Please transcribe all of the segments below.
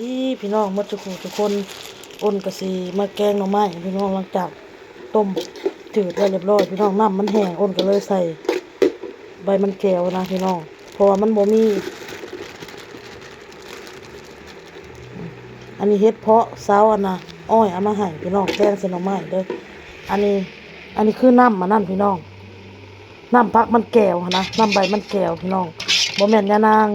ດີພີ່ນ້ອງໝົດທຸກຜູ້ທຸກຄົນ, ອົນກະຊິມາແກງໜໍ່ໄມ້ພີ່ນ້ອງ. ຫຼັງຈາກຕົ້ມຈືດແລ້ວລຽບລ້ອຍພີ່ນ້ອງ, ນ້ຳມັນແຫ້ງ ອົນກະເລີຍໃສ່ໃບມັນແກ້ວນະພີ່ນ້ອງ ເພາະວ່າມັນບໍ່ມີ. ອັນນີ້ເຫັດເຜາະສາວອັນນະ ອ້ອຍເອົາມາໃຫ້ພີ່ນ້ອງ ແກງໃສ່ໜໍ່ໄມ້ເດີ. ອັນນີ້ ອັນນີ້ຄືນ້ຳອັນນັ້ນພີ່ນ້ອງ ນ້ຳຜັກມັນແກ້ວຫັ້ນນະ ນ້ຳໃບມັນແກ້ວພີ່ນ້ອງ. ບໍ່ແມ່ນຍານາງ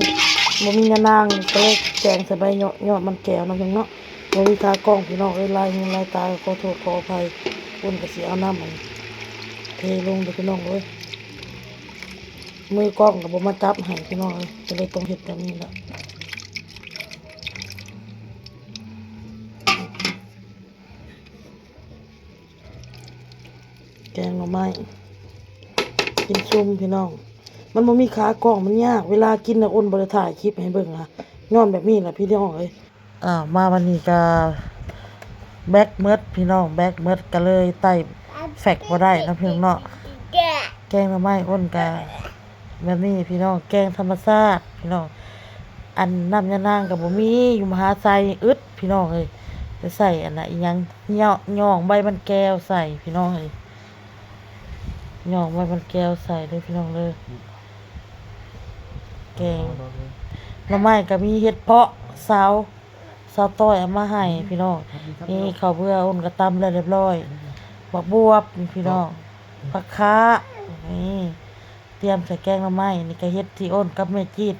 ບໍ່ມີຍານາງ ກະເລີຍແກງໃສ່ໃບຍອດ ຍອດມັນແກ້ວເນາະພີ່ນ້ອງເນາະ. ບໍ່ມີຂາກ້ອງພີ່ນ້ອງເອີຍ ລາຍຫູລາຍຕາກໍຂໍໂທດຂໍອະໄພ. ປຸ້ນກະຊິເອົານ້ຳອັນເທລົງເດີພີ່ນ້ອງເອີຍ. ມືກ້ອງກໍບໍ່ມາຈັບໃຫ້ພີ່ນ້ອງເອີຍ ກໍເລີຍຕ້ອງເຮັດແບບນີ້ແຫຼະ. ແກງໜໍ່ໄມ້ກິນຊຸ່ມພີ່ນ້ອງ. ມັນບໍ່ມີຂາກ້ອງ ມັນຍາກ ເວລາກິນນະ ອົນບໍ່ໄດ້ຖ່າຍຄລິບໃຫ້ເບິ່ງນະ ຍ້ອນແບບນີ້ແຫຼະພີ່ນ້ອງເອີຍ. ອ້າວ ມາວັນນີ້ກະແບັກໝົດພີ່ນ້ອງ ແບັກໝົດ ກະເລີຍໄຕ້ແຟກບໍ່ໄດ້ເນາະພີ່ນ້ອງເນາະ. ແກງໜໍ່ໄມ້ອົນກະແບບນີ້ພີ່ນ້ອງ ແກງທຳມະຊາດພີ່ນ້ອງ. ອັນນ້ຳຍານາງກະບໍ່ມີ ຢູ່ມະຫາໄຊອຶດພີ່ນ້ອງເອີຍ. ຈະໃສ່ອັນນະ ອີຫຍັງ ຫຍ້ອງ ຫຍ້ອງໃບມັນແກ້ວໃສ່ພີ່ນ້ອງເອີຍ ຫຍ້ອງໃບມັນແກ້ວໃສ່ເດີພີ່ນ້ອງເດີ. ແກງໜໍ່ໄມ້ກະມີເຫັດເຜາະ ສາວ ສາວຕ້ອຍເອົາມາໃຫ້ພີ່ນ້ອງ. ນີ້ເຂົ້າເບືອ ອົນກະຕຳແລ້ວລຽບລ້ອຍ ບັກບວບນີ້ພີ່ນ້ອງ ຜັກຄາ ນີ້ຕຽມໃສ່ແກງໜໍ່ໄມ້. ນີ້ກະເຫັດທີ່ອົນກັບແມ່ຈີດ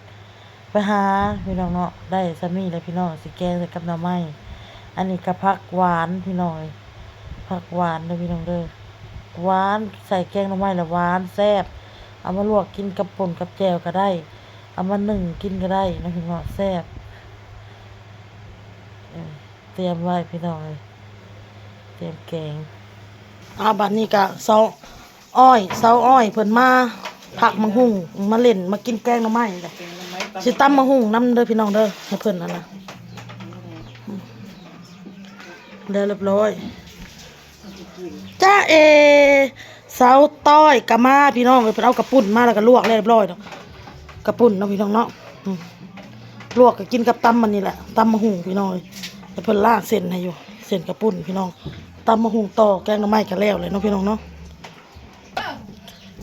ໄປຫາພີ່ນ້ອງເນາະ ໄດ້ສ່ຳນີ້ແຫຼະພີ່ນ້ອງ ຊິແກງໃສ່ກັບໜໍ່ໄມ້. ອັນນີ້ກະຜັກຫວານພີ່ນ້ອງເອີຍ ຜັກຫວານເດີພີ່ນ້ອງເດີ. ຫວານ ໃສ່ແກງໜໍ່ໄມ້ລະຫວານແຊບ ເອົາມາລວກກິນກັບປົ່ນກັບແຈ່ວກະໄດ້ ເອົາມາໜຶ້ງກິນກະໄດ້ເນາະພີ່ນ້ອງເນາະ ແຊບ. ເອີ ຕຽມໄວ້ພີ່ນ້ອງເອີຍ ຕຽມແກງ. ອາ ບາດນີ້ກະເຊົາ ອ້ອຍ ສາວອ້ອຍເພິ່ນມາພັກໝາກຫຸ່ງ ມາຫຼິ້ນ ມາກິນແກງໜໍ່ໄມ້ ຊິຕຳໝາກຫຸ່ງນຳເດີພີ່ນ້ອງເດີ ໃຫ້ເພິ່ນຫັ້ນນະ. ແລ້ວລຽບລ້ອຍ ຈ້າເອ ສາວຕ້ອຍກະມາພີ່ນ້ອງເອີຍ. ເພິ່ນເອົາກະປຸ້ນມາ ແລ້ວກະລວກແລ້ວລຽບລ້ອຍເນາະ ກະປຸ້ນເນາະພີ່ນ້ອງເນາະ. ອືມ ລວກກະກິນກັບຕຳອັນນີ້ແຫຼະ ຕຳໝາກຫຸ່ງພີ່ນ້ອງເອີຍ. ແລ້ວເພິ່ນລ້າງເສັ້ນໃຫ້ຢູ່ ເສັ້ນກະປຸ້ນພີ່ນ້ອງ. ຕຳໝາກຫຸ່ງຕໍ່ ແກງໜໍ່ໄມ້ກະແລ້ວແລ້ວເນາະພີ່ນ້ອງເນາະ.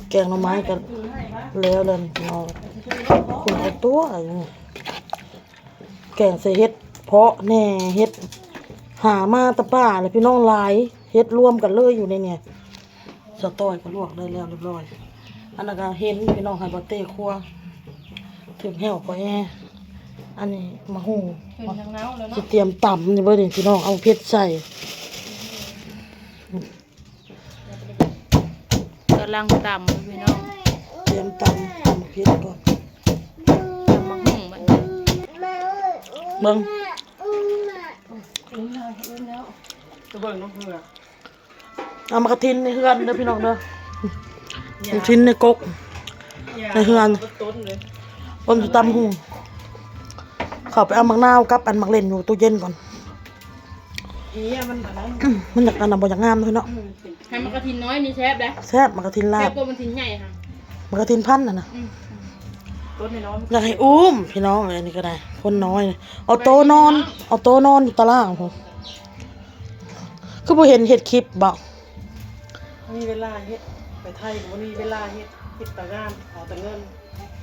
ແກງໜໍ່ໄມ້ກະແລ້ວແລ້ວນີ້ພີ່ນ້ອງ ຄຸນເອົາຕົວຢູ່. ແກງໃສ່ເຫັດເຜາະແດ່ ເຫັດຫາມາແຕ່ປ່າແຫຼະພີ່ນ້ອງ ຫຼາຍ ເຫັດລວມກັນເລີຍຢູ່ໃນນີ້. ສາວຕ້ອຍກະລວກໄດ້ແລ້ວລຽບລ້ອຍ. ອັນນັ້ນກະເຫັນພີ່ນ້ອງ ໃຫ້ບໍ່ເຕຄົວ ຖືກແຫ້ວພໍແອ. ອັນນີ້ໝາກຫຸ່ງ ຊິຕຽມຕຳນີ້ເບິ່ງນີ້ພີ່ນ້ອງ ເອົາເຜັດໃສ່. ກຳລັງຕຳພີ່ນ້ອງ ຕຽມຕຳ ຕຳເຜັດກ່ອນ ຕຳໝາກຫຸ່ງບັດນີ້ ເບິ່ງ ເອົາໝາກກະທິນໃນເຮືອນເດີພີ່ນ້ອງເດີ ໝາກກະທິນໃນກົກ ໃນເຮືອນ ຕົ້ນຊິຕຳຫຸ່ງ. ເຂົ້າໄປເອົາໝາກນາວກັບອັນໝາກເລັ່ນຢູ່ຕູ້ເຢັນກ່ອນ. ອີ ມັນອັນນັ້ນ ອືມ ມັນຢາກອັນນັ້ນບໍ່ ຢາກງາມເນາະ. ອືມ ໃຫ້ໝາກກະທິນນ້ອຍນີ້ແຊບເດ້ ແຊບ ໝາກກະທິນລາບ ແຊບກວ່າໝາກກະທິນໃຫຍ່ຄ່ະ ໝາກກະທິນພັນຫັ້ນນະ. ອືມ ຕົ້ນນ້ອຍໆ ຢາກໃຫ້ອຸ້ມພີ່ນ້ອງເອີຍ. ອັນນີ້ກະໄດ້ ຄົນນ້ອຍ ເອົາໂຕນອນ ເອົາໂຕນອນຢູ່ຕາລ່າງພຸ້ນ. ຄືບໍ່ເຫັນເຮັດຄລິບບໍ? ມີເວລາເຮັດ ໄປໄທກະບໍ່ມີເວລາເຮັດ ເຮັດແຕ່ງານ ເອົາແຕ່ເງິນ.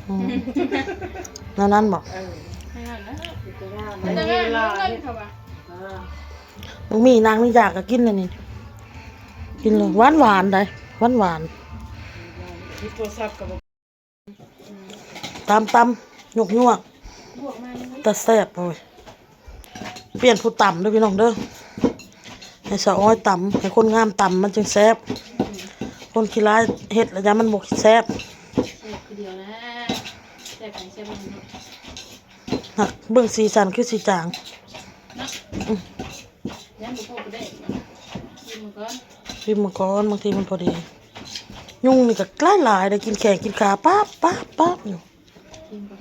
ອືມ ແນວນັ້ນບໍ? ເອີ ແນວນັ້ນນະ ເຮັດແຕ່ງານ ແຕ່ງານ ບໍ່ມີເວລາເຮັດ ເຂົາວ່າ. ອ່າ ບັກໝີ່ນາງນີ້ຢາກກະກິນແລ້ວນີ້ ກິນເລີຍ ຫວານໆ ໃດ ຫວານໆ. ໂທລະສັບກະບໍ່ ຕຳຕຳ ຫຍວກຫຍວກ ຕາແຊບ. ໂອ້ຍ ປ່ຽນຜູ້ຕຳເດີພີ່ນ້ອງເດີ ໃຫ້ສາວອ້ອຍຕຳ ໃຫ້ຄົນງາມຕຳ ມັນຈຶ່ງແຊບ. ຄົນຂີ້ລ້າຍເຮັດລະຢ້ານມັນບໍ່ແຊບ. ແຊບຄືດຽວນະ ແຊບໃຜແຊບມັນເນາະ. ຫາກເບິ່ງສີສັນຄືຊິຈາງເນາະ. ອືມ ຍັງບໍ່ພໍປານໃດ ຊີມມັງກ່ອນ ຊີມມັງກ່ອນ ບາງທີມັນພໍດີ. ຍຸງນີ້ກະຫຼາຍໆ ໄດ້ກິນແຂ້ງກິນຂາ ປັບປັບປັບຢູ່. ອືມ ມັ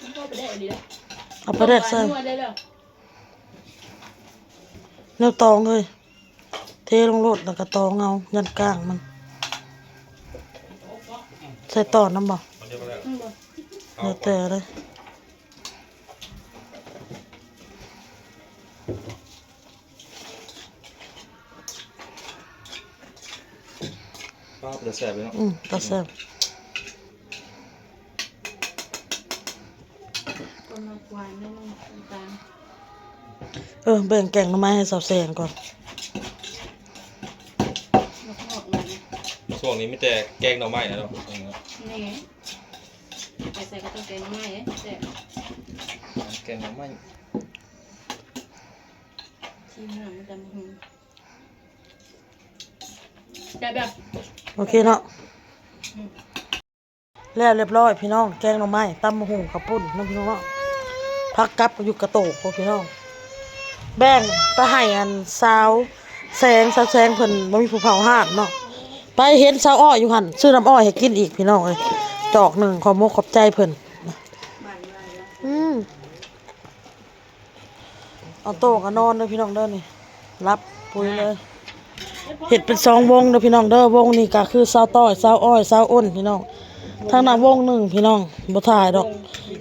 ນພໍປານໃດອີ່ຫຼີເດີ ເອົາປາແດກໃສ່ ແນວຕອງເອີຍ. ເທລົງໂລດ ແລ້ວກະຕອງເອົາ ຢ້ານກ້າງມັນ. ໃສ່ຕອນນຳບໍ? ອືມ ບໍ່ ແລ້ວແຕ່ເລີຍ. ປ້າ ເປັນຕາແຊບເລີຍເນາະ. ອືມ ຕາແຊບ. ຄົນມັກຫວານເດີນ້ຳຕານ. ເອີ ແບ່ງແກງໜໍ່ໄມ້ໃຫ້ສາວແສງກ່ອນ. ໝາກຫອກມັນ ຊ່ວງນີ້ມີແຕ່ແກງໜໍ່ໄມ້ແຫຼະເນາະ. ນີ້ ໄປໃສ່ກໍຕ້ອງແກງໜໍ່ໄມ້ເດ້ ແຊບ. ແກງໜໍ່ໄມ້ ຊີມໜ້ອຍ ຕຳບັກຫຸ່ງ ແຊບບໍ່? ໂອເຄເນາະ. ອືມ ແລ້ວລຽບຮ້ອຍພີ່ນ້ອງ ແກງໜໍ່ໄມ້ ຕຳບັກຫຸ່ງ ເຂົ້າປຸ້ນເນາະພີ່ນ້ອງເນາະ. ຜັກກັບກໍຢູ່ກະໂຕກພຸ້ນພີ່ນ້ອງ. ແບ່ງໄປໃຫ້ອັນສາວແສງ ສາວແສງເພິ່ນບໍ່ມີຜູ້ເຝົ້າຮ້ານເນາະ. ໄປເຫັນສາວອ້ອຍຢູ່ຫັ້ນ ຊື້ນ້ຳອ້ອຍໃຫ້ກິນອີກພີ່ນ້ອງເອີຍ ຈອກໜຶ່ງ. ຂອບມຸກຂອບໃຈເພິ່ນ. ອືມ ເອົາໂຕກະນອນເດີພີ່ນ້ອງເດີ ນີ້ ຫຼັບປຸຍເລີຍ. ເຮັດເປັນສອງວົງເດີພີ່ນ້ອງເດີ. ວົງນີ້ກະຄືສາວຕ້ອຍ ສາວອ້ອຍ ສາວອ້ນພີ່ນ້ອງ. ທາງໜ້າວົງໜຶ່ງພີ່ນ້ອງ ບໍ່ຖ່າຍດອກ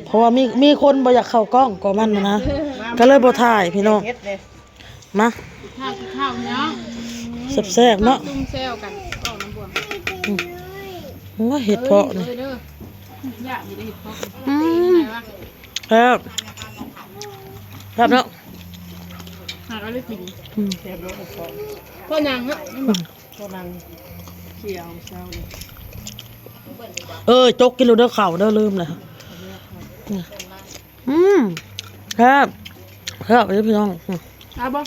ເພາະວ່າມີ ມີຄົນບໍ່ຢາກເຂົ້າກ້ອງກໍມັນນະ ກະເລີຍບໍ່ຖ່າຍພີ່ນ້ອງ. ມາ ກິນເຂົ້າ ກິນເຂົ້າເນາະ. ແຊບໆເນາະ. ຈຸ່ມແຊວກັນ ອອກນ້ຳບວມ. ອືມ ໂອ້ຍ ເຫັດເຜາະນີ້ ເອີ ເດີ ຢາກຢູ່ເດ້ເຫັດເຜາະ. ອືມ ແຊບ ແຊບເນາະ. ຫາກເອົາໄດ້ກິນ. ອືມ ແຊບເນາະ ເຫັດເຜາະ. ພໍນັ່ງເນາະ ອືມ ພໍນັ່ງຂຽວເຊົານີ້. ເອີ ຈົກກິນໂລດເດີເຂົ້າເດີ ລືມແລ້ວ. ອືມ ແຊບ ແຊບເດີພີ່ນ້ອງ. ອືມ ເອົາບໍ່?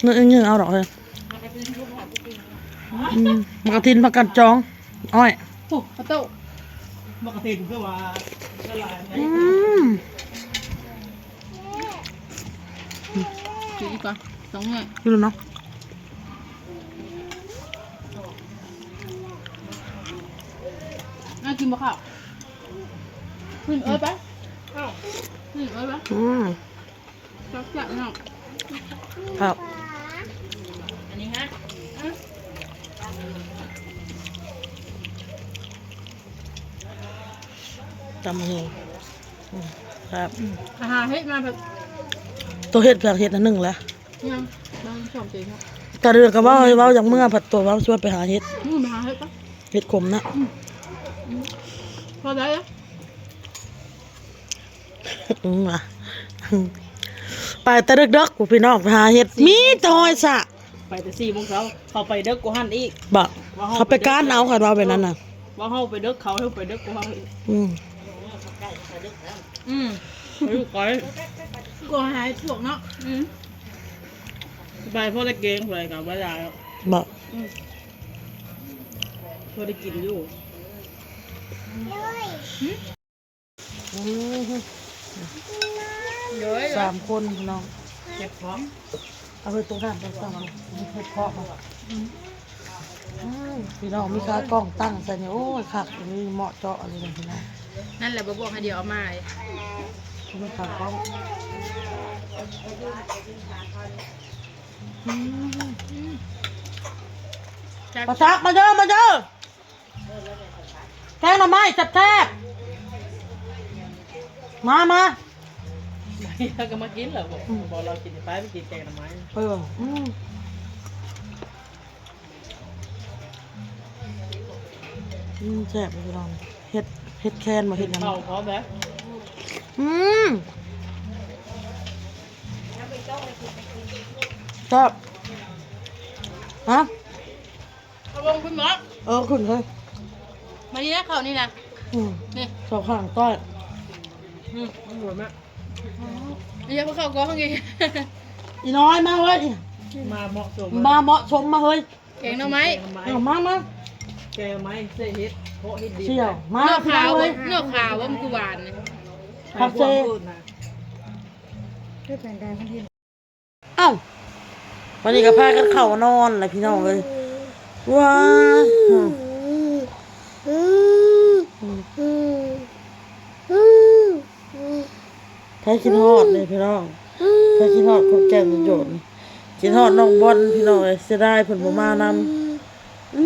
ນີ້ ນີ້ເອົາດອກເຮີຍ. ອືມ ໝາກກະທິນ ຜັກກາດຈອງ ອ້ອຍ. ໂອ້ ປາໂຕ ໝາກກະທິນຄືວ່າຫຼາຍ. ອືມ ກິນອີກກ່ອນ ສອງໜ່ວຍ. ກິນເນາະ. ນ້າກິນບໍ່ເຂົ້າ? ຂຶ້ນເອີຍໄປ ຂຶ້ນເອີຍໄປ. ອືມ ແຊບໆເນາະ. ຄັບ ອັນນີ້ຮະ ຕຳບັກຫຸ່ງ. ອືມ ຄັບ ອືມ ຫາເຫັດມາແບບ ໂຕເຫັດ ເພິ່ນເຫັດອັນໜຶ່ງແຫຼະ. ຍັງ ຍັງສອງຕີເນາະ. ກະເດືອກະເວົ້າໃຫ້ເວົ້າ ຢາກເມືອ ພັດຕົວະເວົ້າຊວນໄປຫາເຫັດ. ອືມ ໄປຫາເຫັດປະ ເຫັດຂົມນະ. ອືມ ອືມ ພໍໄດ້ລະ. ອືມ ວ່າ ໄປແຕ່ເດິກໆ ພຸ້ນພີ່ນ້ອງ ໄປຫາເຫັດ ມີແຕ່ຮອຍສະ. ໄປແຕ່ສີ່ໂມງເຊົ້າ ເຂົາໄປເດິກກວ່າຫັ້ນອີກ. ບໍ່ ເຂົາໄປການເອົາ ຄັນວ່າແບບນັ້ນນະ. ເອີ ວ່າເຮົາໄປເດິກ ເຂົາເຮັດໄປເດິກກວ່າເຮົາອີກ. ອືມ ອືມ ໄປຢູ່ໄກ ກໍຫາເຫັດປວກເນາະ. ອືມ ໄປພໍໄດ້ແກງ ໄປກໍບໍ່ໄດ້ຫຼາຍດອກ. ບໍ່ ອືມ ພໍໄດ້ກິນຢູ່. ອືມ ໂດຍ ສາມຄົນພີ່ນ້ອງ. ເຈັບທ້ອງ ເອົາໄປຕົງນັ້ນໄປຕັ້ງ ເຮັດເພາະ. ອືມ ອືມ ພີ່ນ້ອງ ມີຂາກ້ອງຕັ້ງໃສ່ນີ້ ໂອ້ຍ ຄັກອີ່ຫຼີ ເໝາະເຈາະອີ່ຫຼີພີ່ນ້ອງ. ນັ້ນແຫຼະ ບໍ່ບອກໃຫ້ດຽວເອົາມາ. ມີຂາກ້ອງ. ອືມ ອືມ ປາສັກ ມາເດີ ມາເດີ. ແກງໜໍ່ໄມ້ແຊບໆ ມາ ມາ ແລ້ວກໍມາກິນແລ້ວ. ອືມ ບອກລາວກິນ ໄປ ໄປກິນແກງໜໍ່ໄມ້. ເອີ ອືມ ອືມ ແຊບເລີຍພີ່ນ້ອງ. ເຫັດ ເຫັດແຄນບໍ່ ເຫັດຫຍັງ. ເຂົ້າພ້ອມແລ້ວ. ອືມ ແຊບ ຮະ. ເອົາລົງຂຶ້ນມາ ເອີ ຂຶ້ນເຮີຍ. ມານີ້ນະ ເຂົ້ານີ້ນະ. ອືມ ນີ້ ເຂົ້າຂ້າງຕ້ອຍ. ອືມ ມັນຫຼວຍມາກ. ອໍ ເອົາເຂົ້າກ້ອງອີກ. ອີນ້ອຍມາເຮີຍ ມາເໝາະສົມ ມາເໝາະສົມມາເຮີຍ. ແກງໜໍ່ໄມ້ ເອົາມາ ມາ ແກງໜໍ່ໄມ້ໃສ່ເຫັດເພາະເຫັດດິບ. ສ່ຽວ ມາ ນອກຂາວ ພີ່ນ້ອງເອີຍ ນອກຂາວ ມັນຄືຫວານ. ຜັກເຊ ເຮັດແປງກາຍມັນເຫັນ. ເອົ້າ ບັດນີ້ກໍພາກັນເຂົ້ານອນແຫຼະພີ່ນ້ອງເອີຍ. ວ້າ ໃຜຄິດຮອດເດ້ພີ່ນ້ອງ ໃຜຄິດຮອດຄົນແກ່ນໂຈນ ຄິດຮອດນ້ອງບອນພີ່ນ້ອງເອີຍ. ເສຍດາຍເພິ່ນບໍ່ມານຳ. ອື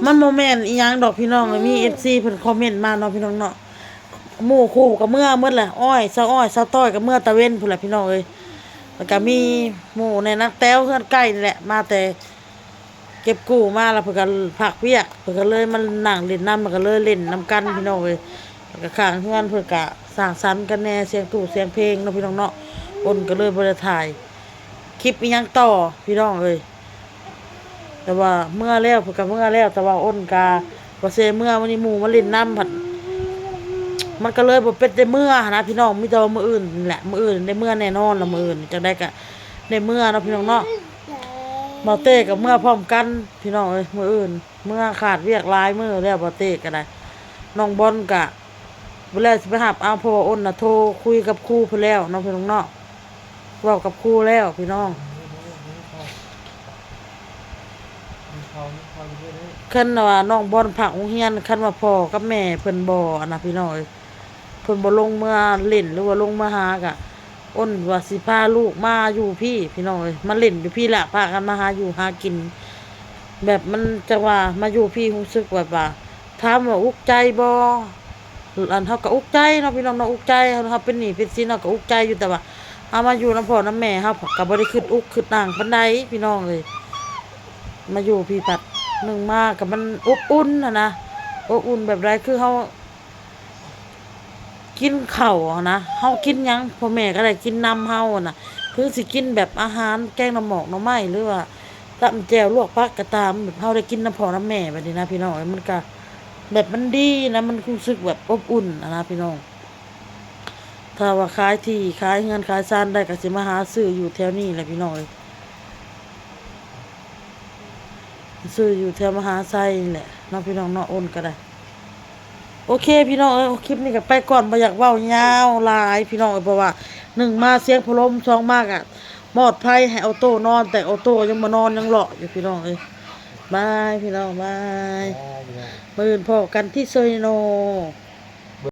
ມ ມັນບໍ່ແມ່ນອີ່ຫຍັງດອກພີ່ນ້ອງເອີຍ ມີເອັຟຊີເພິ່ນຄອມເມັນມາເນາະພີ່ນ້ອງເນາະ ໝູ່ຄູ່ກໍເມືອໝົດແຫຼະ ອ້ອຍ ສາວອ້ອຍ ສາວຕ້ອຍກໍເມືອຕາເວັນພຸ້ນແຫຼະພີ່ນ້ອງເອີຍ ແລ້ວກໍມີໝູ່ໃນນາງແຕ້ວເຮືອນໃກ້ນີ້ແຫຼະ ມາແຕ່ເກັບກູ້ມາ ແລ້ວເພິ່ນກໍພັກວຽກ ເພິ່ນກໍເລີຍມານັ່ງຫຼິ້ນນຳ ມັນກໍເລີຍຫຼິ້ນນຳກັນພີ່ນ້ອງເອີຍ ແລ້ວກໍຂ້າງເຮືອນເພິ່ນກໍສັງສັນກັນແດ່ ສຽງຕູ້ສຽງເພງເນາະພີ່ນ້ອງເນາະ ອົນກໍເລີຍບໍ່ໄດ້ຖ່າຍ ຄລິບອີ່ຫຍັງຕໍ່ພີ່ນ້ອງເອີຍ ແຕ່ວ່າເມືອແລ້ວ ເພິ່ນກໍເມືອແລ້ວ ແຕ່ວ່າອົນກໍບໍ່ເຊເມືອ ມື້ນີ້ໝູ່ມາຫຼິ້ນນຳ ພັດມັນກໍເລີຍບໍ່ເປັນໄດ້ເມືອຫັ້ນນະພີ່ນ້ອງ ມີແຕ່ວ່າມື້ອື່ນນີ້ແຫຼະ ມື້ອື່ນໄດ້ເມືອແນ່ນອນລະ ມື້ອື່ນຈັ່ງໃດກໍໄດ້ເມືອເນາະພີ່ນ້ອງເນາະ ບ່າວເຕ້ກໍເມືອພ້ອມກັນພີ່ນ້ອງເອີຍ ມື້ອື່ນ ເມືອຂາດວຽກຫຼາຍມື້ແລ້ວ ບ່າວເຕ້ກໍໄດ້ ນ້ອງບອນກໍ ມື້ແລກຊິໄປຮັບເອົາ ເພາະວ່າອົນນະໂທຄຸຍກັບຄູເພິ່ນແລ້ວເນາະພີ່ນ້ອງເນາະ ເວົ້າກັບຄູແລ້ວພີ່ນ້ອງ ຄັນວ່ານ້ອງບອນພັກໂຮງຮຽນ ຄັນວ່າພໍ່ກັບແມ່ເພິ່ນບໍ່ອັນນະພີ່ນ້ອງເອີຍ ເພິ່ນບໍ່ລົງເມືອຫຼິ້ນ ຫຼືວ່າລົງມາຫາກະ ອົນວ່າຊິພາລູກມາຢູ່ພີ້ພີ່ນ້ອງເອີຍ ມາຫຼິ້ນຢູ່ພີ້ລະ ພາກັນມາຫາຢູ່ຫາກິນ ແບບມັນຈັ່ງວ່າມາຢູ່ພີ້ຮູ້ສຶກແບບວ່າ ຖາມວ່າອຸກໃຈບໍ່ ອັນເຮົາກໍອຸກໃຈເນາະພີ່ນ້ອງເນາະ ອຸກໃຈ ເຮົາ ເຮົາເປັນໜີ້ເປັນສິນ ເຮົາກໍອຸກໃຈຢູ່ ແຕ່ວ່າເຮົາມາຢູ່ນຳພໍ່ນຳແມ່ ເຮົາກໍບໍ່ໄດ້ຄິດອຸກຄິດຫຍັງປານໃດພີ່ນ້ອງເອີຍ ມາຢູ່ພີ້ພັດ ໜຶ່ງມາກໍມັນອົບອຸ່ນຫັ້ນນະ ອົບອຸ່ນແບບໃດ ຄືເຮົາ ກິນເຂົ້າຫັ້ນນະ ເຮົາກິນຫຍັງ ພໍ່ແມ່ກໍໄດ້ກິນນຳເຮົາຫັ້ນນະ ເຖິງຊິກິນແບບອາຫານແກງໜໍ່ໝອກໜໍ່ໄມ້ ຫຼືວ່າຕຳແຈ່ວລວກຜັກກໍຕາມ ແບບເຮົາໄດ້ກິນນຳພໍ່ນຳແມ່ແບບນີ້ນະພີ່ນ້ອງເອີຍ ມັນກໍແບບມັນດີນະ ມັນຮູ້ສຶກແບບອົບອຸ່ນຫັ້ນນະພີ່ນ້ອງ ຖ້າວ່າຂາຍທີ່ຂາຍເຮືອນຂາຍຊານໄດ້ ກໍຊິມາຫາຊື້ຢູ່ແຖວນີ້ແຫຼະພີ່ນ້ອງເອີຍ ຊື້ຢູ່ແຖວມະຫາໄຊນີ້ແຫຼະເນາະ ພີ່ນ້ອງເນາະ ໂອນກໍໄດ້ ໂອເຄພີ່ນ້ອງເອີຍ ຄລິບນີ້ກໍໄປກ່ອນ ບໍ່ຢາກເວົ້າຍາວຫຼາຍພີ່ນ້ອງເອີຍ ເພາະວ່າໜຶ່ງມາສຽງພັດລົມ ສອງມາກໍມອດໄຟໃຫ້ອໍໂຕ້ນອນ ແຕ່ອໍໂຕ້ຍັງບໍ່ນອນ ຍັງເລາະຢູ່ພີ່ນ້ອງເອີຍ ບາຍພີ່ນ້ອງ ບາຍ ບາຍພີ່ນ້ອງ ມື້ອື່ນພໍ້ກັນທີ່ເຊີໂນ.